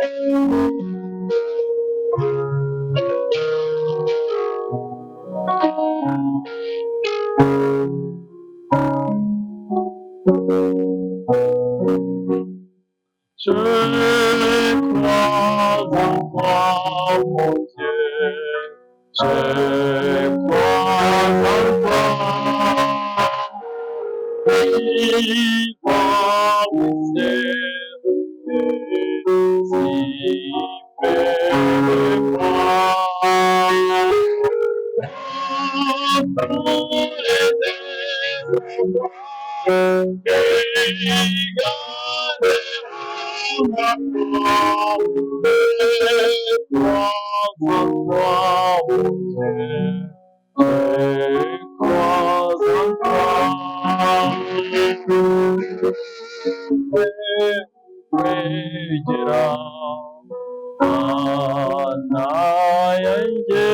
Je crois en toi, mon Dieu. Je crois en toi. Vivant au ciel, si près de moi. Dans les désespoirs, qui garderont ma foi. Je crois en toi, mon Dieu. Je crois en toi. Kwegera Mana yanjye,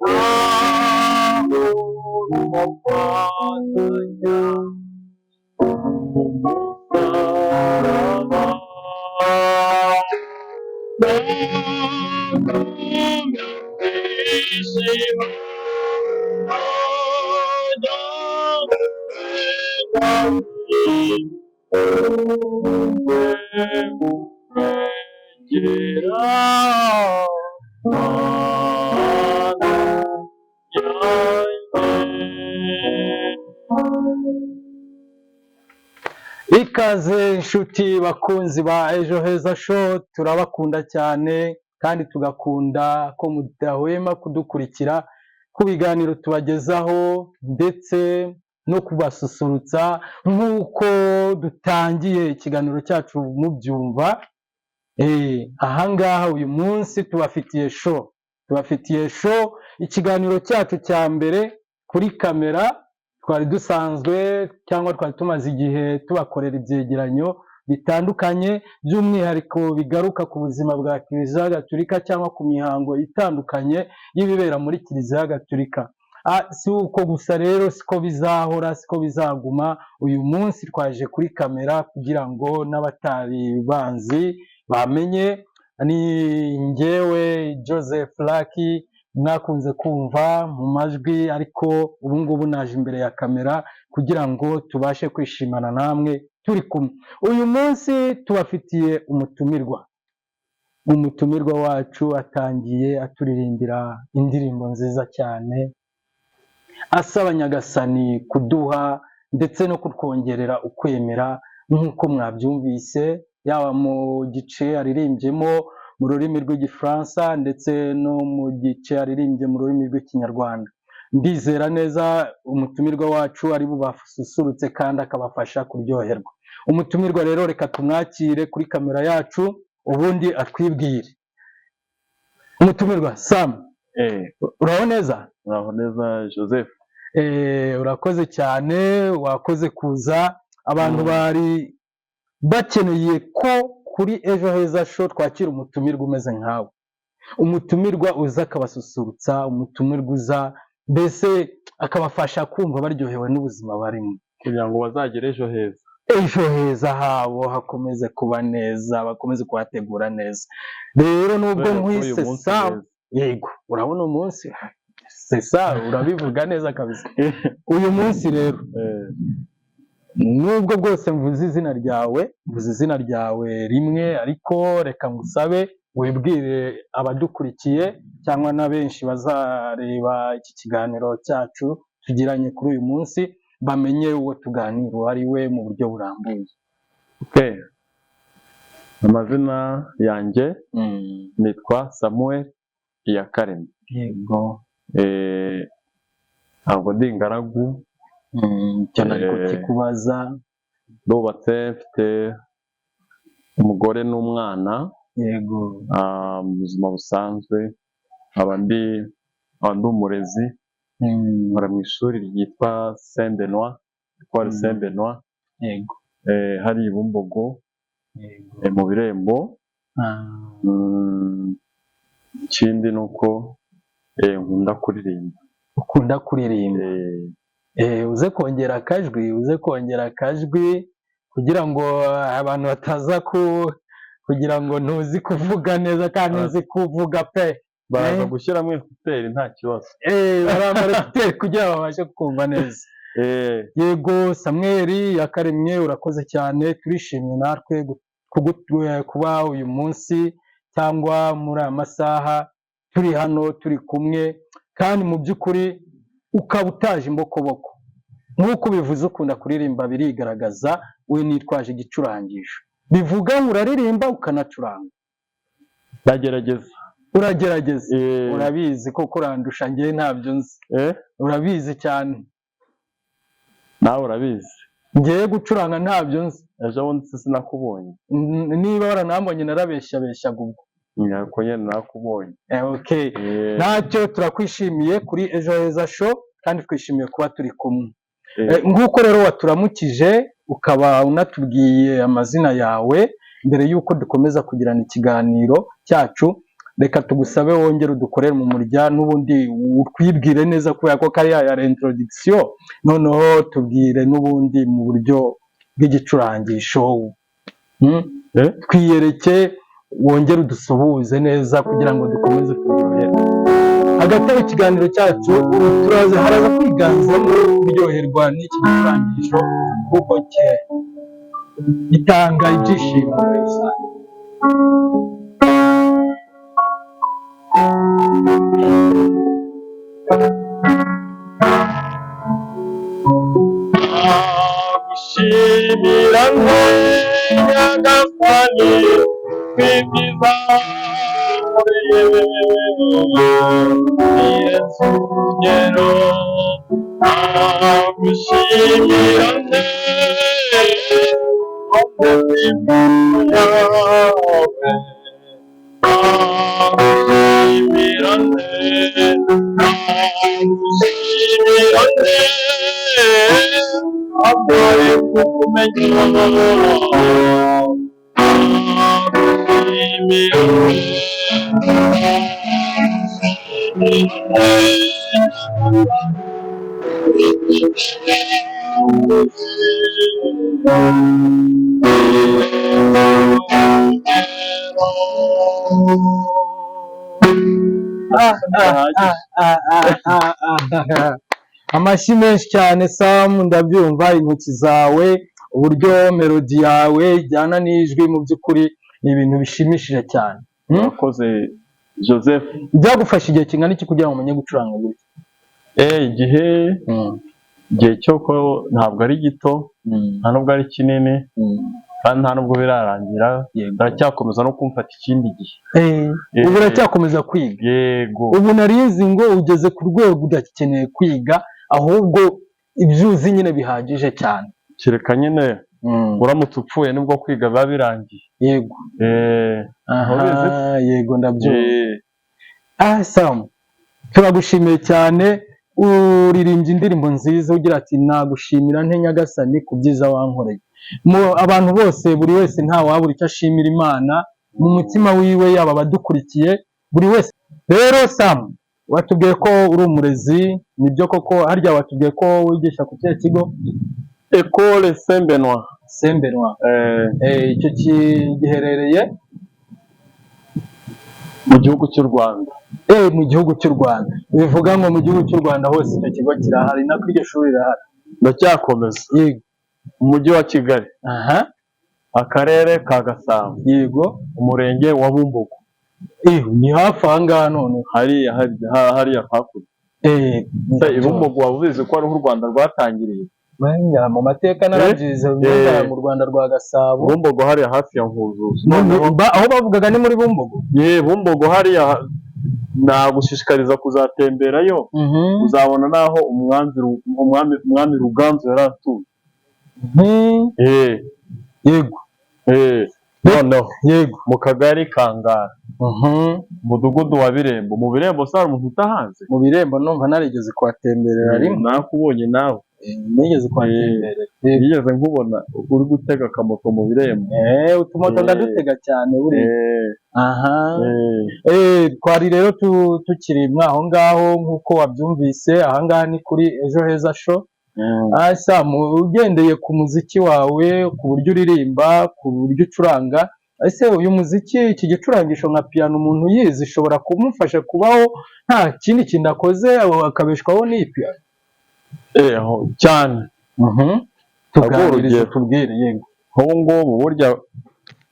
aho umufatanya umusaraba, ndagumya kwishima, kwegera Mana yanjye. Ikaze inshuti bakunzi ba Ejo Heza Show, turabakunda cyane kandi tugakunda ko mudahwema kudukurikira ku biganiro tubagezaho ndetse no kubasusurutsa nk'uko dutangiye ikiganiro cyacu mubyumva. Ahangaha uyu munsi tubafitiye show, ikiganiro cyacu cya mbere kuri kamera. Twari dusanzwe cyangwa twari tumaze igihe tubakorera ibyegeranyo bitandukanye, by'umwihariko bigaruka ku buzima bwa Kiliziya Gatulika cyangwa ku mihango itandukanye y'ibibera muri Kiliziya Gatulika. Si uko gusa rero, siko bizahora, siko bizaguma. Uyu munsi twaje kuri kamera kugira ngo n'abatari banzi bamenye. Ni njyewe Joseph Lucky mwakunze kumva mu majwi, ariko ubu ngubu naje imbere ya kamera kugira ngo tubashe kwishimana namwe turi kumwe. Uyu munsi tubafitiye umutumirwa. Umutumirwa wacu atangiye aturirimbira indirimbo nziza cyane asaba Nyagasani kuduha ndetse no kutwongerera ukwemera, nk'uko mwabyumvise, yaba mu gice aririmbyemo mu rurimi rw'Igifaransa ndetse no mu gice aririmbye mu rurimi rw'Ikinyarwanda. Ndizera neza umutumirwa wacu ari bubasusurutse kandi akabafasha kuryoherwa. Umutumirwa rero reka tumwakire kuri kamera yacu, ubundi atwibwire. Umutumirwa Sam, uraho neza? Muraho neza, Joseph. Urakoze cyane, wakoze kuza. Abantu bari bakeneye ko kuri Ejo Heza Show twakira umutumirwa umeze nkawe, umutumirwa uza akabasusurutsa, umutumirwa uza mbese akabafasha kumva baryohewe n'ubuzima barimo, kugira ngo bazagere ejo heza. Ejo heza habo hakomeze kuba neza, bakomeze kuhategura neza. Rero nubwo Kubera ko uyu nkwise munsi Sam, mwiza. Yego, urabona umunsi, c'est ça, urabivuga neza kabisa. Uyu munsi rero, nubwo bwose mvuze izina ryawe, mvuze izina ryawe rimwe, ariko reka ngusabe wibwire abadukurikiye cyangwa na benshi bazareba iki kiganiro cyacu tugiranye kuri uyu munsi, bamenye uwo tuganira uwo ari we mu buryo burambuye. Okay. Amazina yanjye nitwa Samuel Iyakaremye. Ntabwo ndi ingaragu. Icyo nari kukikubaza. Ndubatse, mfite umugore n'umwana. Mu buzima busanzwe nkaba ndi umurezi, nkora mu ishuri ryitwa Saint Benoit, Ecole Saint Benoit, hari i Bumbogo, mu Birembo. Ikindi ni uko nkunda kuririmba. Ukunda kuririmba. Uze kongera akajwi, uze kongera akajwi. Kugira ngo abantu bataza kugira ngo ntuzi kuvuga neza kandi nzi kuvuga pe. Baraza gushyiramo écouteurs, nta kibazo. Barambara écouteurs kugira ngo babashe kumva neza. Yego, Samuel Yakaremye, urakoze cyane. Turishimye natwe kuba uyu munsi cyangwa muri aya masaha turi hano turi kumwe, kandi mu by'ukuri ukaba utaje imbokoboko nk'uko ubivuze. Ukunda kuririmba, birigaragaza. We nitwaje igicurangisho, bivuga ngo uraririmba ukanacuranga? Ndagerageza. Uragerageza? Eh. Urabizi koko, urandusha, njyewe ntabyo nzi. Eh. Urabizi cyane. Nawe urabizi. Ngewe gucuranga ntabyo nzi. Ejo bundi se sinakubonye? Niba waranambonye, narabeshyabeshyaga ubwo. Nyako nyine nakubonye. Okay. Ntacyo, turakwishimiye kuri Ejo Heza Show kandi twishimiye kuba turi kumwe. Nk'uko rero waturamukije, ukaba unatubwiye amazina yawe, mbere y'uko dukomeza kugirana ikiganiro cyacu, reka tugusabe wongere udukorere mu murya n'ubundi utwibwire neza, kubera ko kariya ya introduction. Noneho tubwire n'ubundi mu buryo bw'igicurangisho. Twiyereke, wongere udusuhuze neza kugira ngo dukomeze kuryoherwa. Hagati aho, ikiganiro cyacu turaza haraza kwiganzamo kuryoherwa n'iki gicurangisho, kuko gitanga ibyishimo muri rusange. Gushimira nte, Nyagasani, kw'ibyiza wankoreye birenze urugero? Nagushimira nte yawe? Nagushimira nte? Nagushimira nte abaye kukumenya? Nagushimira nte? Ah, ah, ah, ah, ah, ah, ah. Amashyi menshi cyane, Sam. Ndabyumva, intoki zawe, uburyo melody yawe ijyana n'ijwi, mu by'ukuri ni ibintu bishimishije cyane. Urakoze, Joseph. Byagufasha igihe kingana iki kugira ngo umenye gucuranga gutya? Igihe cyo ko ntabwo ari gito, nta nubwo ari kinini, kandi nta nubwo birarangira. Baracyakomeza no kumfata ikindi gihe. Ubu uracyakomeza kwiga? Yego. Ubu narizi ngo ugeze ku rwego udakeneye kwiga, ahubwo ibyo uzi nyine bihagije cyane. Kereka nyine uramutse upfuye, nibwo kwiga biba birangiye. Aha. Urabizi? Yego, ndabyumva. Ah, Sam, turagushimiye cyane. Uririmbye indirimbo nziza ugira ati: "Nagushimira nte, Nyagasani, ku byiza wankoreye." Mu abantu bose, buri wese nta wabura icyo ashimira Imana mu mutima wiwe, yaba abadukurikiye, buri wese. Rero Sam, watubwiye ko uri umurezi, nibyo koko? Harya watubwiye ko wigisha ku kihe kigo? Ecole Saint Benoit. Saint Benoit. Icyo giherereye? Mu gihugu cy'u Rwanda. Mu gihugu cy'u Rwanda, bivuga ngo mu gihugu cy'u Rwanda hose icyo kigo kirahari, nako iryo shuri rirahari. Ndacyakomeza. Mu mujyi wa Kigali, akarere ka Gasabo, umurenge wa Bumbogo. Ni hafi aha ngaha none. Hariya hariya hariya hakurya. Se i Bumbogo waba ubizi ko ariho u Rwanda rwatangiriye? Menya, mu mateka narabyize mu Rwanda rwa Gasabo. Bumbogo hariya hafi ya Nkuzuzu. None aho bavugaga ni muri Bumbogo? Ye, Bumbogo hariya nagushishikariza kuzatemberayo, uzabona naho umwami Ruganzu yari atuye. Noneho mu kagari ka Ngara, umudugudu wa Birembo. Mu Birembo se hari umuntu utahazi? Mu Birembo numva narigeze kuhatemberera rimwe. Nakubonye nawe. Nigeze kuhatemberera. Yego. Nigeze nkubona uri gutega akamoto mu Birembo. Utumoto ndadutega cyane buriya. Aha. Twari rero tukiri mwaho ngaho, nk'uko wabyumvise, aha ngaha ni kuri Ejo Heza Show. Sam, ugendeye ku muziki wawe, ku buryo uririmba, ku buryo ucuranga, ese uyu muziki, iki gicurangisho nka piyano, umuntu yize ishobora kumufasha kubaho nta kindi kintu akoze, akabeshwaho n'iyi piyano? Cyane. Tuganirize. Urugero. Tubwire, yego. Nk'ubu ngubu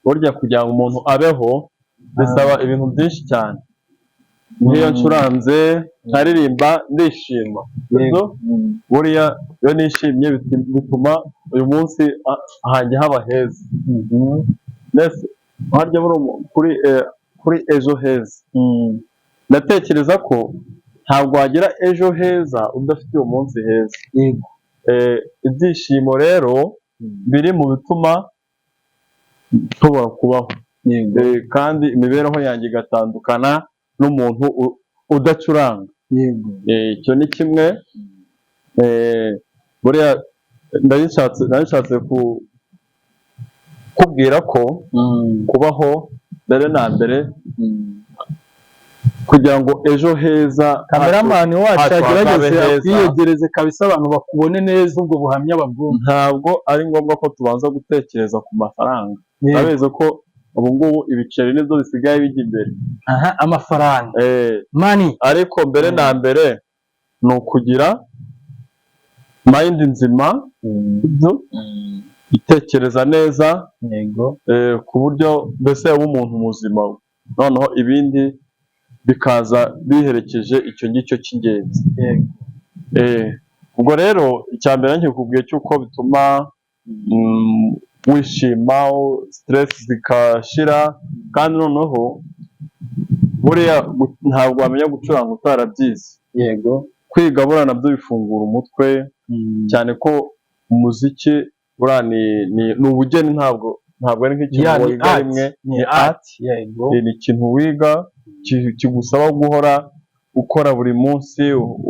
burya kugira ngo umuntu abeho bisaba ibintu byinshi cyane. Nk'iyo ncuranze, nkaririmba, ndishima. Sibyo? Buriya iyo nishimye bituma uyu munsi hanjye haba heza. Mbese harya buri kuri ejo heza, ndatekereza ko ntabwo wagira ejo heza udafite uyu munsi heza. Ibyishimo rero biri mu bituma nshobora kubaho. Kandi imibereho yanjye igatandukana n'umuntu udacuranga. Icyo ni kimwe. Buriya nari nshatse kubwira ko kubaho mbere na mbere kugira ngo ejo heza Cameraman wacu hacu agerageze hazabe heza. akwiyegereze kabisa, abantu bakubone neza, ubwo buhamya babwumve. Ntabwo ari ngombwa ko tubanza gutekereza ku mafaranga. Urabizi ko ubu ngubu ibiceri nibyo bisigaye bijya imbere. Aha, amafaranga, money. Ariko mbere na mbere ni ukugira mind nzima, sibyo? Itekereza neza, ku buryo mbese uba umuntu muzima, noneho ibindi bikaza biherekeje icyo ngicyo cy'ingenzi. Ubwo rero icya mbere nkikubwiye cy'uko bituma wishima, stress zikashira, kandi noneho buriya ntabwo wamenya gucuranga utarabyize. Kwiga buriya nabyo bifungura umutwe, cyane ko umuziki buriya ni ubugeni, ntabwo ari nk'ikintu Ya, ni wiga art. rimwe. Ni Ni art. art. Ni ikintu wiga kigusaba guhora ukora buri munsi,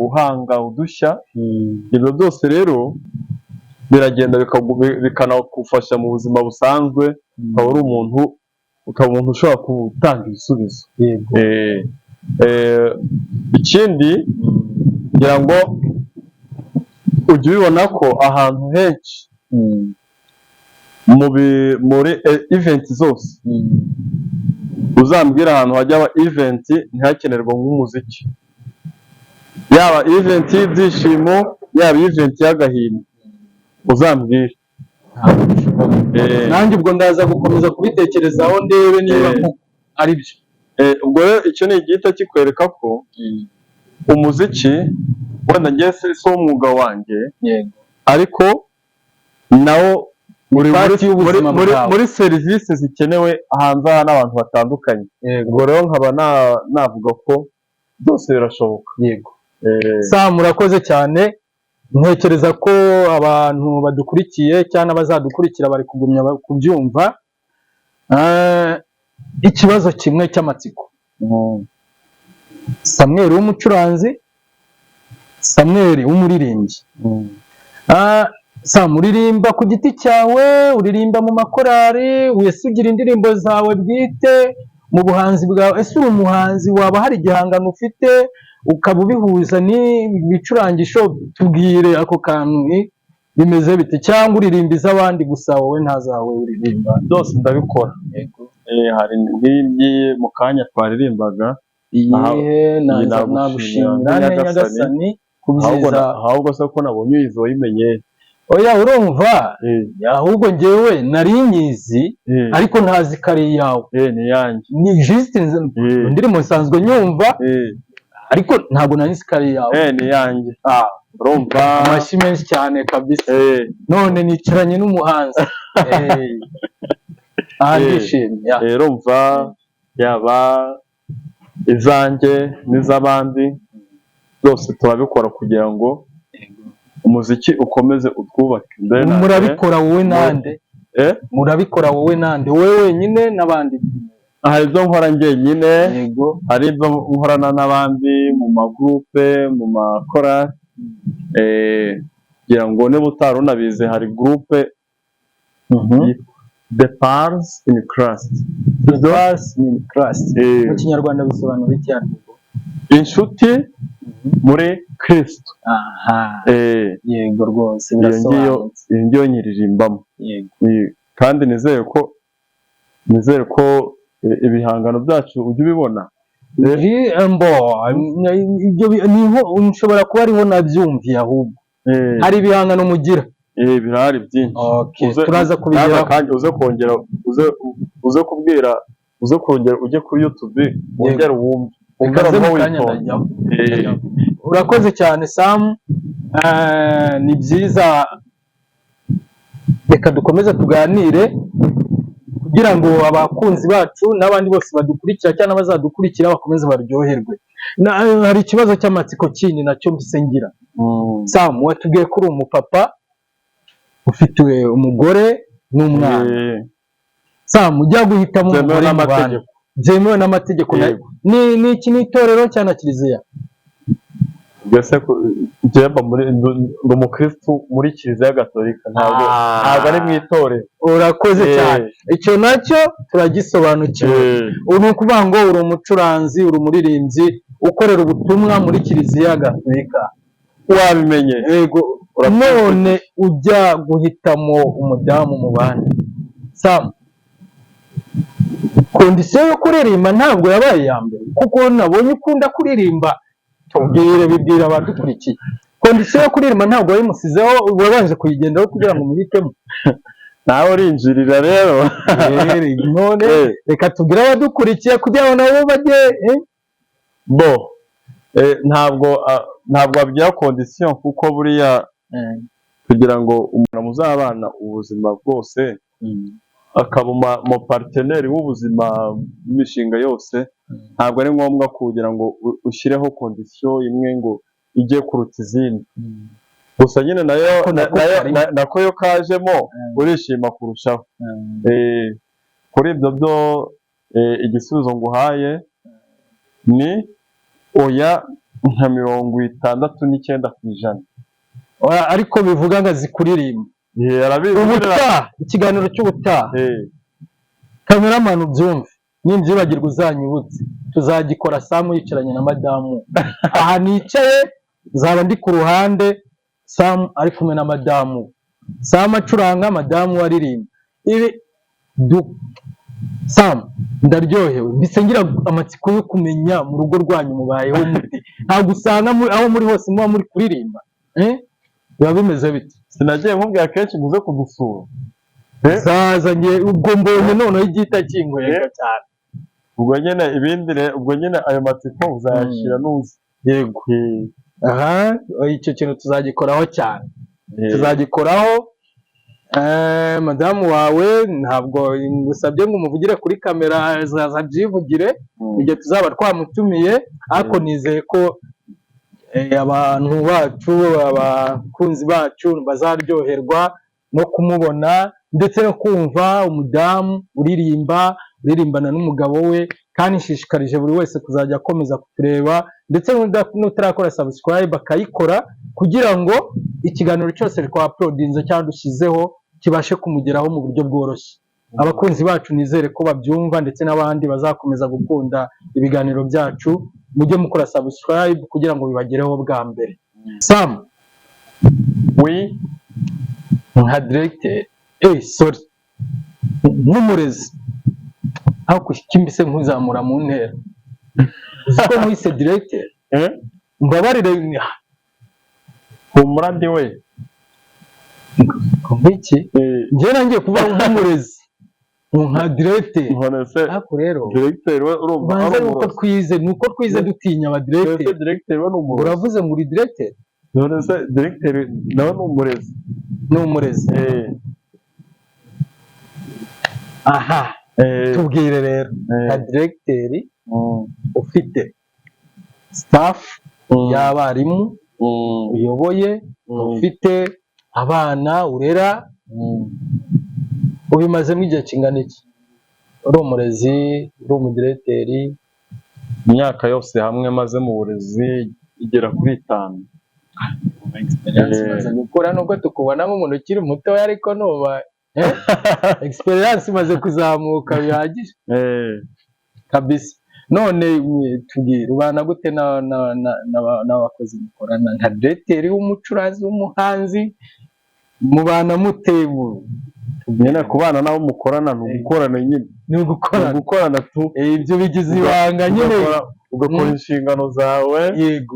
uhanga udushya. Ibyo byose rero biragenda bikanagufasha mu buzima busanzwe, ukaba umuntu ushobora gutanga ibisubizo. Ikindi ngira ngo ujya ubibona ko ahantu henshi muri event zose, uzambwira ahantu hajya haba event ntihakenerwe nk'umuziki, yaba event y'ibyishimo, yaba event y'agahinda, uzambwire. Nanjye ubwo ndaza gukomeza kubitekerezaho, ndebe niba koko ari byo. Ubwo rero icyo ni igihita kikwereka ko umuziki wenda njye si wo mwuga wanjye, ariko nawo uri Part muri, y'ubuzima bwawe. muri serivisi zikenewe hanze aha n'abantu batandukanye. Ubwo rero nkaba navuga ko byose birashoboka. Sam, murakoze cyane. Ntekereza ko abantu badukurikiye cyangwa abazadukurikira bari kugumya kubyumva. Ikibazo kimwe cy'amatsiko: Samuel w'umucuranzi, Samuel w'umuririmbyi. Sam, uririmba ku giti cyawe, uririmba mu makorari, wese ugira indirimbo zawe bwite mu buhanzi bwawe? Ese uri umuhanzi, waba hari igihangano ufite, ukaba ubihuza n'ibicurangisho? Tubwire ako kantu, bimeze bite? Cyangwa uririmba iz'abandi gusa, wowe ntazawe uririmba? Byose ndabikora. Hari nk'iyi mu kanya twaririmbaga. Iyihe? Iyi Nagushimira Nagushimira nte Nyagasani. Nyagasani ku Ahubwo byiza. Ahubwo se ko nabonye uyizi, wayimenye? Oya, urumva, ahubwo njyewe nari nyizi, ariko ntazi ko ari iyawe. Ni iyanjye. Ni juste indirimbo nsanzwe nyumva, ariko ntabwo nari nzi ko ari iyawe. Ni iyanjye, urumva. Amashyi menshi cyane kabisa. None nicaranye n'umuhanzi. Aha ndishimye, ya. Urumva, yaba izanjye n'iz'abandi, byose turabikora kugira ngo umuziki ukomeze utwubake mbere na mbere. Murabikora wowe nande? Eh? Murabikora wowe nande? Wowe wenyine n'abandi? Hari ibyo nkora njyenyine, hari ibyo nkorana n'abandi mu magurupe, mu makorali. Kugira ngo niba utari unabizi, hari groupe The Pals in Christ. The Pals in Christ. Mu Kinyarwanda bisobanura iki? Inshuti. Muri Kristo. Yego rwose, Iyo ngiyo, birasobanutse. iyo ngiyo nyiririmbamo. Kandi nizere ko ibihangano byacu ujya ubibona. Mbo ibyo niho nshobora kuba ariho nabyumviye ahubwo. Hari ibihangano mugira? Birahari byinshi. Okay, turaza kubigeraho. N'aka kanya uze kongera uze kubwira, uze kongera ujye kuri YouTube wongere wumve, wumve Reka nze noneho mu kanya witonze. ndajyaho. Urakoze cyane, Sam. Ni byiza, reka dukomeze tuganire kugira ngo abakunzi bacu n'abandi bose badukurikira cyangwa abazadukurikira bakomeze baryoherwe. Hari ikibazo cy'amatsiko kindi nacyo mpise ngira. Sam, watubwiye ko uri umupapa ufite umugore n'umwana. Sam, ujya guhitamo Byemewe umugore mu bantu n'amategeko. Byemewe n'amategeko. Yego. Ni iki, ni itorero cyangwa na kiliziya? Mbese njyewe mba muri, ndi umukristu muri Kiliziya Gatolika, ntabwo ntabwo ari mu itorero. Urakoze cyane, icyo nacyo turagisobanukiwe. Ubu ni ukuvuga ngo uri umucuranzi, uri umuririmbyi ukorera ubutumwa muri Kiliziya Gatolika. Wabimenye. Yego. None ujya guhitamo umudamu mu bandi, Sam, condition yo kuririmba ntabwo yabaye iya mbere? Kuko nabonye ukunda kuririmba. Tubwire, bibwira abadukurikiye, condition yo kuririmba ntabwo wayimusizeho, wabanje kuyigendaho kugira ngo muhitemo? Nawe urinjirira rero. None reka tubwire abadukurikiye kugira ngo nabo bajye Bo ntabwo wabigira condition, kuko buriya kugira ngo umuntu muzabana ubuzima bwose, akaba mu partenaire w'ubuzima bw'imishinga yose, ntabwo ari ngombwa kugira ngo ushyireho condition imwe ngo ijye kuruta izindi. Gusa nyine nayo Ariko nako nayo karimo. nako yo kajemo urishima kurushaho. Kuri ibyo byo, igisubizo nguhaye ni oya nka 69%. Oya, ariko bivuga ngo azi kuririmba. Arabizi. Ubutaha, ikiganiro cy'ubutaha, cameraman ubyumve, nimbyibagirwa uzanyibutse, tuzagikora Sam yicaranye na madamu. Aha nicaye nzaba ndi ku ruhande, Sam ari kumwe na madamu, Sam acuranga, madamu we aririmba. Ibi Sam, ndaryohewe, mbise ngira amatsiko yo kumenya mu rugo rwanyu mubayeho mute. Ntabwo usanga aho muri hose muba muri kuririmba, eh? Biba bimeze bite? Sinagiye nkubwira kenshi ngo uze kudusura? Zaza nge ubwo mbonye noneho igihita kinkwega cyane. Ubwo nyine ibindi ubwo nyine ayo matsiko uzayashyira nuza. Yego, aha icyo kintu tuzagikoraho cyane. Tuzagikoraho. Madamu wawe ntabwo ngusabye ngo umuvugire kuri kamera, azaza abyivugire igihe tuzaba twamutumiye, ariko nizeye ko abantu bacu, abakunzi bacu bazaryoherwa no kumubona ndetse no kumva umudamu uririmba, uririmbana n'umugabo we. Kandi nshishikarije buri wese kuzajya akomeza kutureba, ndetse n'utarakora subscribe akayikora, kugira ngo ikiganiro cyose twa-uploadinze cyangwa dushyizeho kibashe kumugeraho mu buryo bworoshye. Abakunzi bacu nizere ko babyumva, ndetse n'abandi bazakomeza gukunda ibiganiro byacu, mujye mukora subscribe kugira ngo bibagereho bwa mbere. Sam, Oui. nka directeur, sorry, nk'umurezi, aho kukimbise nkuzamura mu ntera, uzi ko nkwise directeur? Mbabarire. Humura ndi we. Nk'iki? Njyewe nangiye kuvuga nk'umurezi, nka directeur. None se Ariko rero directeur we urumva ubanza ari ari uko umurozi? twize, ni uko twize dutinya None se abadirecteur. directeur we ni umurozi? Uravuze ngo uri directeur? None se directeur nawe ni umurezi? Ni umurezi. Aha, tubwire rero, nka directeur ufite staff y'abarimu uyoboye, ufite abana urera, ubimazemo igihe kingana iki uri umurezi, uri umudirecteur? Imyaka yose hamwe maze mu burezi igera kuri 5. Experience imaze gukura, nubwo tukubona nk'umuntu ukiri mutoya, ariko nuba experience imaze kuzamuka bihagije. Kabisa. None tubwire, ubana gute n'abakozi mukorana nka directeur w'umucuranzi, w'umuhanzi? Mubana mute? Nyine kubana n'abo mukorana ni ugukorana nyine. Ni Ni ugukorana. ugukorana tu. Ibyo bigize ibanga nyine. Ugakora inshingano zawe,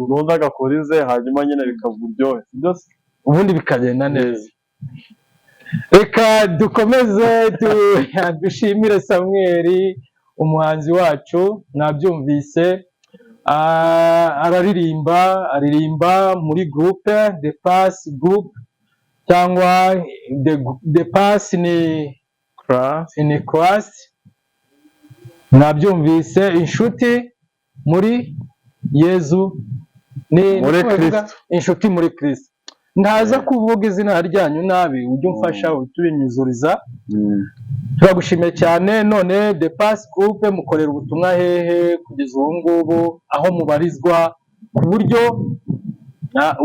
n'undi agakora ize, hanyuma nyine bikaba uburyohe, sibyo se? Ubundi bikagenda neza. Reka dukomeze dushimire Samuel, umuhanzi wacu. Mwabyumvise, araririmba, aririmba muri groupe The Pass Group cyangwa The Pass ni Class. Ni class. Mwabyumvise, inshuti muri Yezu ni Muri niko babivuga? Kristo. Inshuti muri Kristo. Ntaza kuvuga izina ryanyu nabi, ujye umfasha utubinyuzuriza. Turagushimiye cyane. None The Pass Group mukorera ubutumwa hehe kugeza ubu ngubu, aho mubarizwa, ku buryo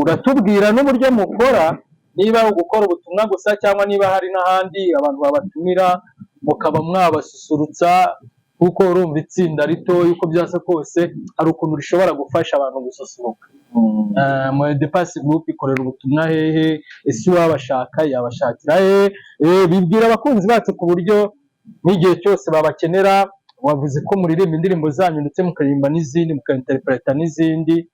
uratubwira n'uburyo mukora, niba ari ugukora ubutumwa gusa cyangwa niba hari n'ahandi abantu babatumira mukaba mwabasusurutsa? Kuko urumva itsinda rito, uko byasa kose, hari ukuntu rishobora gufasha abantu gususuruka. Mu The Pass Group ikorera ubutumwa hehe? Ese uwabashaka yabashakira hehe? Bibwira abakunzi bacu ku buryo n'igihe cyose babakenera. Wavuze ko muririmba indirimbo zanyu ndetse mukaririmba n'izindi, mukainterpreta n'izindi.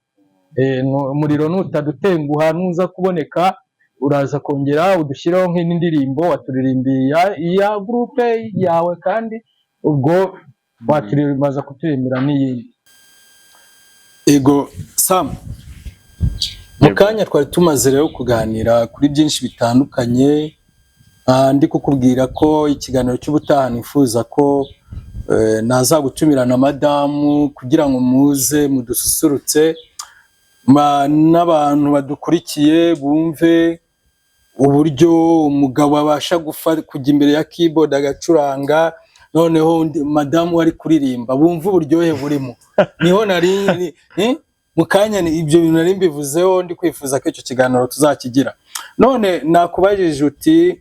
Umuriro nutadutenguha, nuza kuboneka, uraza kongera udushyireho nk'indi ndirimbo waturirimbiye iya groupe yawe, kandi ubwo waturirimbaza kuturirimbira n'iyindi. Ego Sam, mu Yego. kanya twari tumaze rero kuganira kuri byinshi bitandukanye. Ndi kukubwira ko ikiganiro cy'ubutaha nifuza ko nazagutumira na madamu kugira ngo muze mudususurutse, n'abantu badukurikiye bumve uburyo umugabo abasha kujya imbere ya keyboard agacuranga, noneho madamu we ari kuririmba, bumve uburyohe burimo. Niho nari mu kanya ibyo bintu nari mbivuzeho, ndi kwifuza ko icyo kiganiro tuzakigira. None nakubajije uti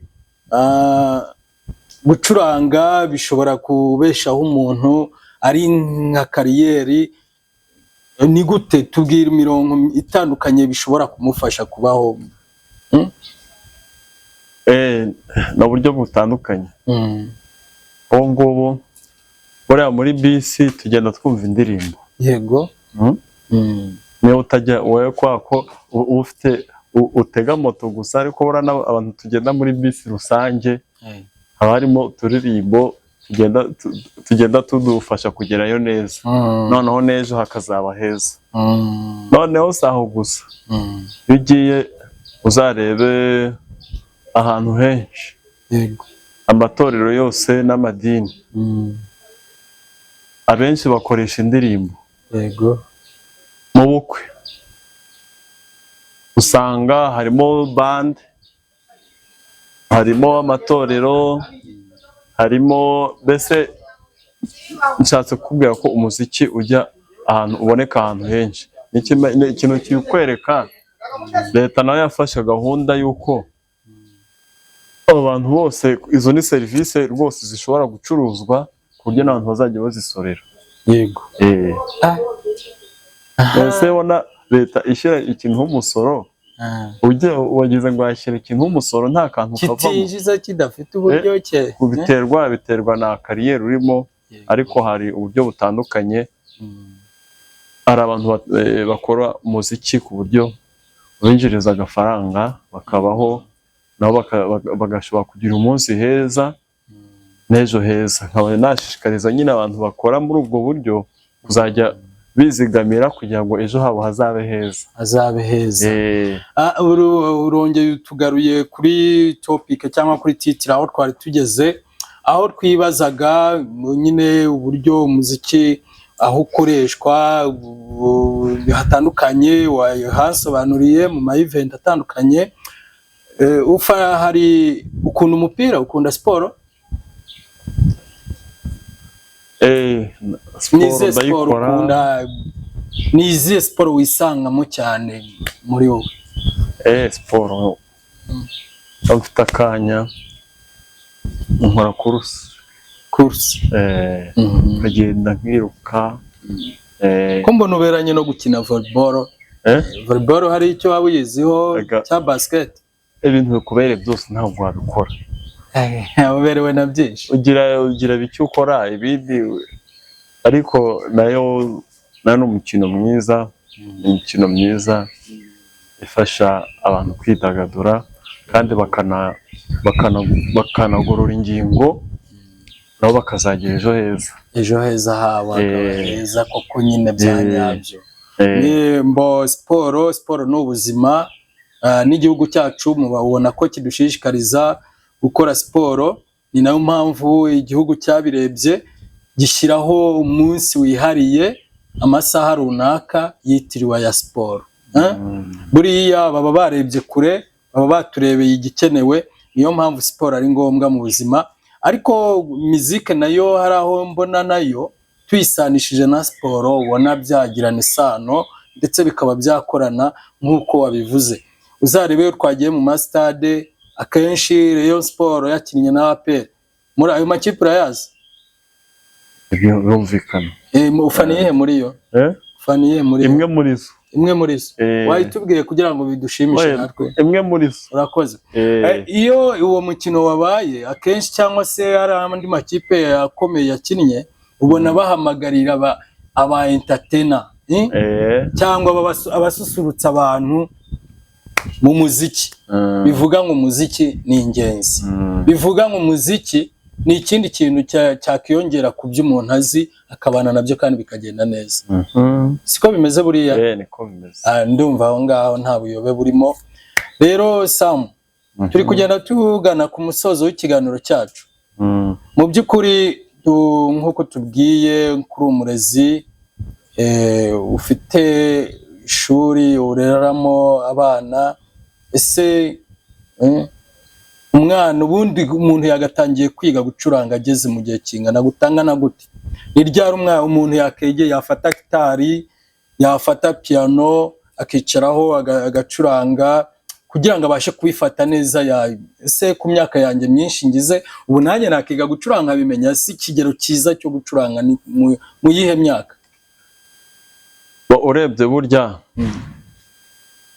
gucuranga bishobora kubeshaho umuntu, ari nka carrière? Ni gute? Tubwira imirongo itandukanye bishobora kumufasha kubaho. Ni uburyo butandukanye. Ubu ngubu buriya muri bisi tugenda twumva indirimbo. Niba utajya wowe, kwa ko uba ufite utega moto gusa, ariko buriya abantu tugenda muri bisi rusange haba harimo uturirimbo tugenda tudufasha kugerayo neza, noneho n'ejo hakazaba heza. Noneho si aho gusa, iyo ugiye uzarebe ahantu henshi, amatorero yose n'amadini, abenshi bakoresha indirimbo. Mu bukwe usanga harimo band, harimo amatorero, harimo, mbese nshatse kukubwira ko umuziki ujya ahantu, uboneka ahantu henshi. Ni ikintu kikwereka leta nayo yafashe gahunda y'uko abo bantu bose, izo ni serivisi rwose zishobora gucuruzwa ku buryo n'abantu bazajya bazisorera. Ese ubona leta ishyira ikintu nk'umusoro, ujye wagize ngo yashyira ikintu nk'umusoro nta kantu kavamo? Kitinjiza, kidafite uburyohe. Biterwa na carrière urimo, ariko hari uburyo butandukanye. Hari abantu bakora umuziki ku buryo binjiriza agafaranga, bakabaho, nabo bagashobora kugira umunsi heza n'ejo heza. Nkaba nashishikariza nyine abantu bakora muri ubwo buryo kuzajya bizigamira kugira ngo ejo habo hazabe heza. Hazabe heza. Urongeye utugaruye kuri topic cyangwa kuri titre aho twari tugeze, aho twibazaga nyine uburyo umuziki aho ukoreshwa hatandukanye. Wahasobanuriye mu ma event atandukanye. Ufa hari ukunda umupira, ukunda siporo? Ni Siporo izihe siporo ndayikora. ukunda? Ni izihe siporo wisangamo cyane muri wowe? Siporo, iyo mfite akanya nkora course. Course. Nkagenda nkiruka. Ko mbona uberanye no gukina volleyball? Eh? Volleyball hari icyo waba uyiziho cya basket? Ibintu bikubereye byose ntabwo wabikora. Uberewe na byinshi. Ugira bike ukora ibindi, ariko nayo ni umukino mwiza, ni imikino myiza ifasha abantu kwidagadura kandi bakanagorora ingingo, nabo bakazagira ejo heza. Ejo heza habo hakaba heza koko nyine bya nyabyo. Mbo siporo ni ubuzima, n'igihugu cyacu mubabona ko kidushishikariza gukora siporo. Ni nayo mpamvu igihugu cyabirebye gishyiraho umunsi wihariye, amasaha runaka yitiriwe aya siporo. Eh? Buriya baba barebye kure, baba baturebeye igikenewe. Niyo mpamvu siporo ari ngombwa mu buzima. Ariko mizike nayo hari aho mbona nayo tuyisanishije na siporo, ubona byagirana isano ndetse bikaba byakorana nk'uko wabivuze. Uzarebe iyo twagiye mu masitade akenshi, Rayon Sport yakinnye na APR, muri ayo makipe urayazi? Ibyo birumvikana. Ufana iyihe muri yo? Eh? Ufana iyihe muri yo? Imwe muri zo. Imwe muri zo? Eh. Wayitubwiye kugira ngo bidushimishe Oya, natwe. Imwe muri zo. Urakoze. Iyo uwo mukino wabaye akenshi cyangwa se hari andi makipe akomeye yakinnye, ubona bahamagarira aba entertainer, eh? Cyangwa abasusurutsa abantu mu muziki. Bivuga ngo umuziki ni ingenzi, bivuga ngo umuziki ni ikindi kintu cyakiyongera ku byo umuntu azi, akabana nabyo kandi bikagenda neza. Siko bimeze buriya? Eh, niko bimeze. Ah, ndumva aho ngaho nta buyobe burimo. Rero Sam, turi kugenda tugana ku musozo w'ikiganiro cyacu. Mu by'ukuri nk'uko tubwiye kuri umurezi, ufite ishuri ureramo abana, ese umwana ubundi umuntu yagatangiye kwiga gucuranga ageze mu gihe kingana gutangana gute? Ni ryari umuntu yakegeye, yafata gitari, yafata piano, akicaraho agacuranga kugira ngo abashe kubifata neza? Ese ku myaka yanjye myinshi ngize ubu, nanjye nakiga gucuranga bimenya? Si ikigero cyiza cyo gucuranga ni mu yihe myaka? Urebye burya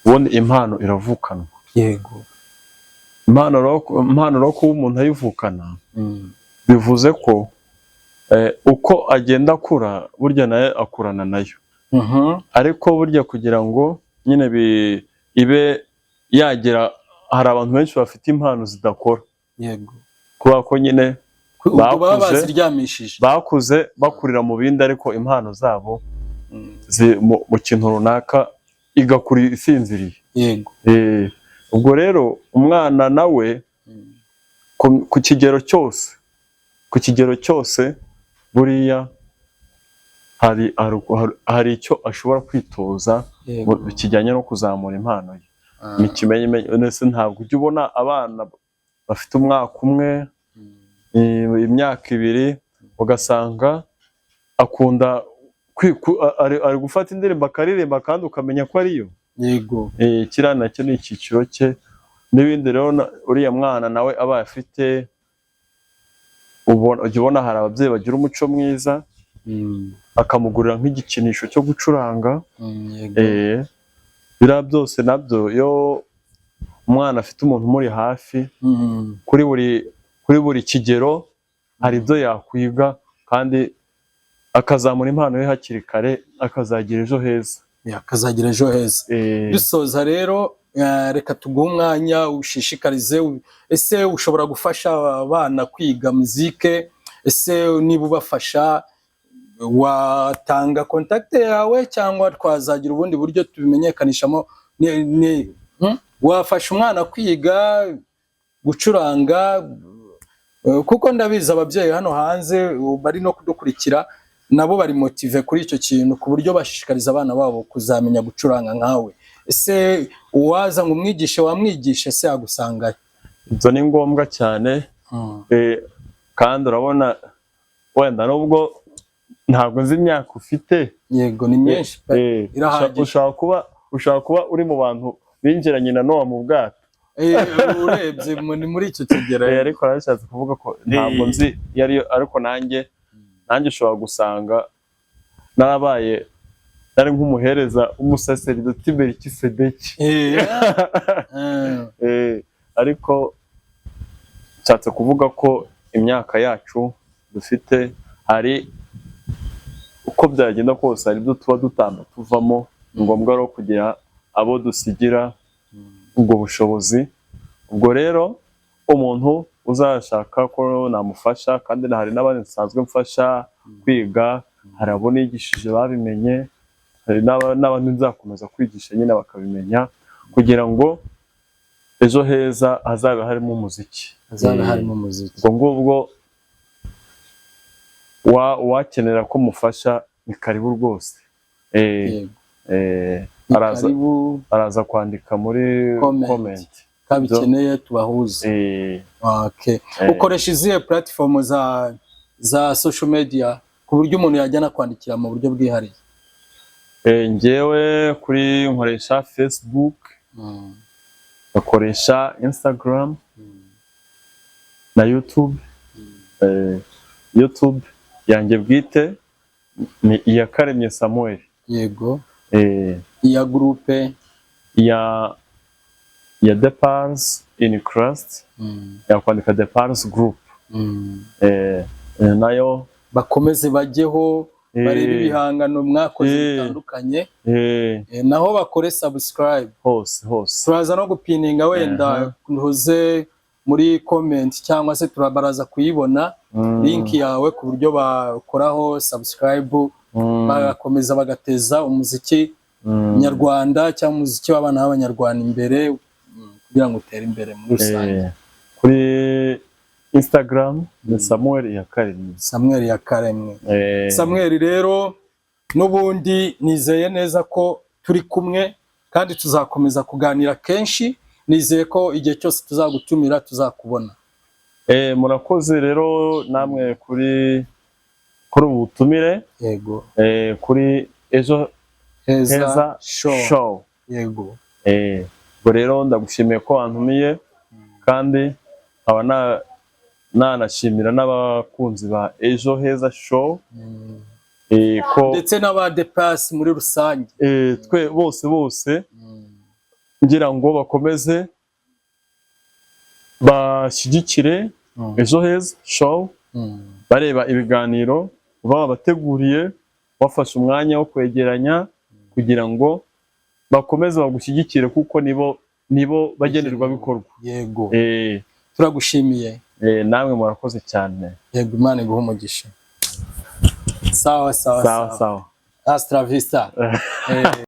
ubundi impano iravukanwa. Impano rero kuba umuntu ayivukana, bivuze ko uko agenda akura burya nawe akurana nayo. Ariko burya kugira ngo nyine ibe yagera, hari abantu benshi bafite impano zidakora kubera ko nyine Ubwo baba baziryamishije. Bakuze bakurira mu bindi, ariko impano zabo mu kintu runaka igakura isinziriye. Ubwo rero umwana nawe ku kigero cyose buriya hari icyo ashobora kwitoza kijyanye no kuzamura impano ye. Ni ikimenyimenyi, ndetse ntabwo ujya ubona abana bafite umwaka umwe, imyaka 2, ugasanga akunda ari gufata indirimbo akaririmba kandi ukamenya ko ariyo. Kiriya nacyo ni icyiciro cye n'ibindi. Rero uriya mwana nawe abaye afite, ujya ubona hari ababyeyi bagira umuco mwiza, akamugurira nk'igikinisho cyo gucuranga. Biriya byose nabyo, iyo umwana afite umuntu umuri hafi kuri buri kigero, hari ibyo yakwiga kandi akazamura impano ye hakiri kare, akazagira ejo heza. Akazagira ejo heza. Dusoza rero, reka tuguhe umwanya ushishikarize. Ese ushobora gufasha abana kwiga muzike? Ese niba ubafasha, watanga contact yawe cyangwa twazagira ubundi buryo tubimenyekanishamo? Wafasha umwana kwiga gucuranga, kuko ndabizi ababyeyi hano hanze bari no kudukurikira nabo bari motivé kuri icyo kintu, ku buryo bashishikariza abana babo kuzamenya gucuranga nkawe. Ese uwaza ngo umwigishe, wamwigishe? Ese yagusangayo? Ibyo ni ngombwa cyane. Kandi urabona wenda nubwo ntabwo nzi imyaka ufite, Yego, ni myinshi pe. Irahagije. Ushobora kuba uri mu bantu binjiranye na Nowa mu bwato. Urebye ni muri icyo kigero. Ariko narashatse kuvuga ko ntabwo nzi iyo ariyo, ariko nanjye ushobora gusanga Narabaye nari nk'umuhereza, umusaseridoti Melikisedeki. Ariko nshatse kuvuga ko imyaka yacu dufite, hari uko byagenda kose, hari ibyo tuba dutamba tuvamo. Ni ngombwa rero kugira abo dusigira ubwo bushobozi. Ubwo rero umuntu uzashaka ko namufasha, kandi hari n'abandi nsanzwe mfasha kwiga, hari abo nigishije babimenye, hari n'abandi nzakomeza kwigisha nyine bakabimenya, kugira ngo ejo heza hazabe harimo umuziki. Hazaba harimo umuziki. Ubwo ngubwo uwakenera ko mufasha, ni karibu rwose. Ni Araza karibu. Araza kwandika muri Comment. comment. Kabikeneye tubahuze. Okay. Ukoresha izihe platform za social media ku buryo umuntu yajya anakwandikira mu buryo bwihariye? Njyewe kuri nkoresha Facebook, ngakoresha Instagram na YouTube. YouTube yanjye bwite ni Iyakaremye Samuel. Iya groupe? Ya The Pals in Christ, yakwandika The Pals Group. Nayo Bakomeze bajyeho barebe ibihangano mwakoze bitandukanye. Naho bakore subscribe. Hose hose. Turaza no gupininga wenda ntuze muri comment, cyangwa se turabaraza kuyibona link yawe, ku buryo bakoraho subscribe, bagakomeza bagateza umuziki nyarwanda cyangwa umuziki w'abana b'abanyarwanda imbere, kugira ngo utere imbere muri rusange. Kuri Instagram ni Samuel Iyakaremye. Samuel Yakaremwe. Samuel rero, n'ubundi nizeye neza ko turi kumwe kandi tuzakomeza kuganira kenshi. Nizeye ko igihe cyose tuzagutumira tuzakubona. Murakoze rero namwe kuri ubu butumire. Kuri Ejo Heza, Heza Show. Show. Ubwo rero ndagushimiye ko wantumiye, kandi nkaba nanashimira n'abakunzi ba Ejo Heza Show, ko Ndetse n'aba The Pass muri rusange. Twe bose bose ngira ngo bakomeze bashyigikire Ejo Heza Show, bareba ibiganiro baba babateguriye, bafashe umwanya wo kwegeranya kugira ngo bakomeze bagushyigikire, kuko nibo bagenerwabikorwa. Turagushimiye. Namwe murakoze cyane. Yego, Imana iguhe umugisha. Sawa sawa. Sawa sawa. Hasta la vista.